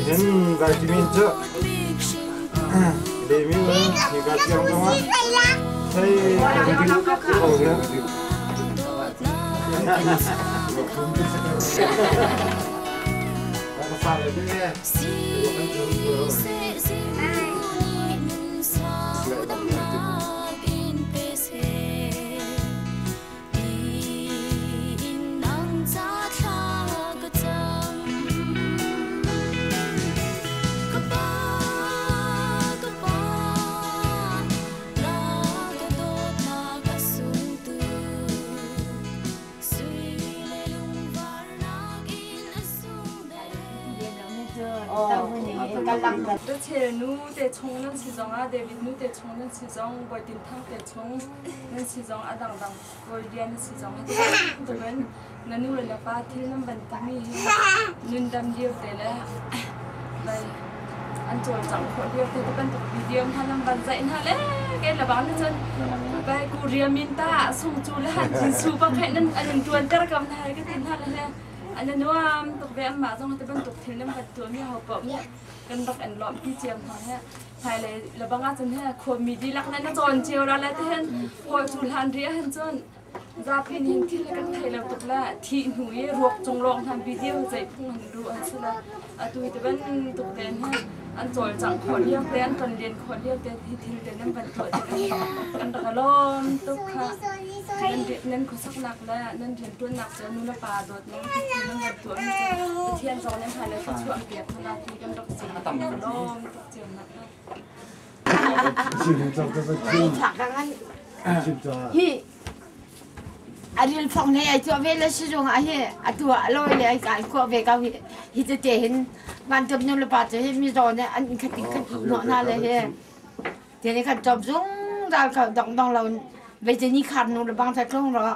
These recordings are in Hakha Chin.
Hin vitamin cu demi hi ka tiang zong ah thei ko ne. Rachel nu te chung nan si zong ah David nu te chung nan si zong Bawi Tin Thang te chung nan si zong a dangdang Bawi Lian na si zong hi bantukin na nu le na pa thil nan van timi hi nundam lio te le vai an cawlcangh khawh lio te bantuk video hna nan van zaih hna le ke la bang na cun vai ku riamin ta sung cu le han cin su bak he nan an in tuan ter kam na ka tin hna le he an nuam tuk ve amma zong te bantuk thil nan van tuah mi ho paoh mi kan rak an lawm pi ciam hna he hmailei lebang ahcun he khuami dihlak le na cawn cio la le tihin hawi cu hlan ri ahhin cun zapi nih thil kan thei lo tuk le thih hnu i ruak cung lawng hna video zei phung han duh an si le atu hi bantuk tein he an cawlcangh khawh lio te an ton len khawh lio te hi thil te nan van tuah tik kan rak lawm tuk kha nan nan khuasaknak le nan riantuannak cu nu le pa dawtnak nan van tuah mi cu Pathian zong nan hmailei thluachuah pek hna ti kan rak si lawm tuk Hi a ril phong hlei ai tuah ve le sizung ah hi atu ah a lawi le ai kai khawh ve ko hi hi tete hin vantum nu le pa cu hi mizaw nih an khat in khat hnawh hna le hi te nih khan cawm zungzal kho dong dong lo vei te ni khar nu le bang tha tlung ro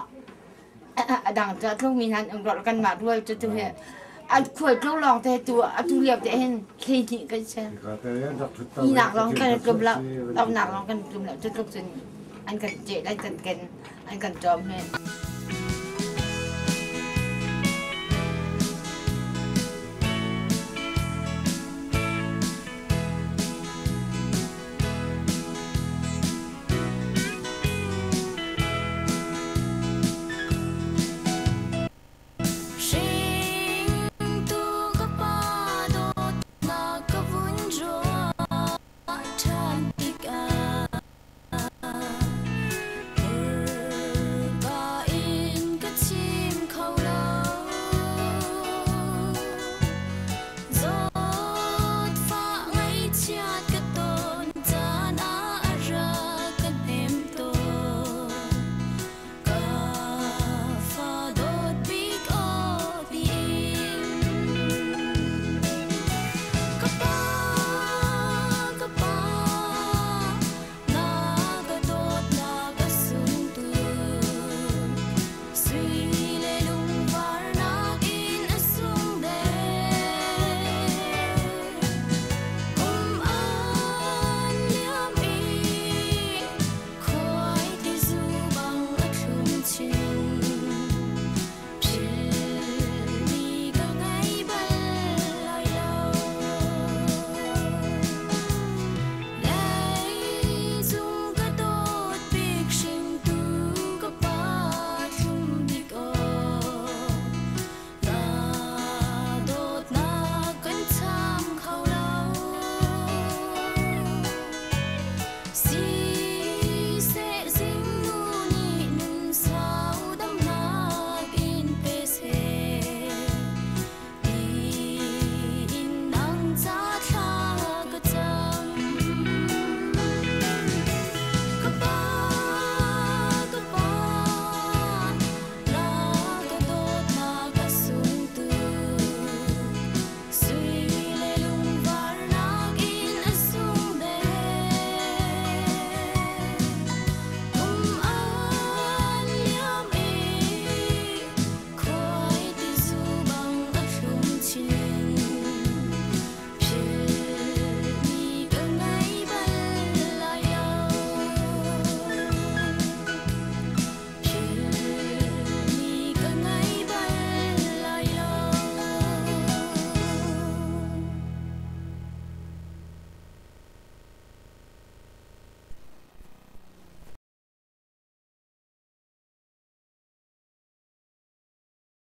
a dang cu a tlungmi hna an um rua kanmah rual cu tu hi an khual tlung lawng te tu atu lio te hin hleihnih kan si ihnak lawng kan tlum lo lohnak lawng kan tlum lo cu tluk cun an kan ceh an kan ken an kan cawm hi.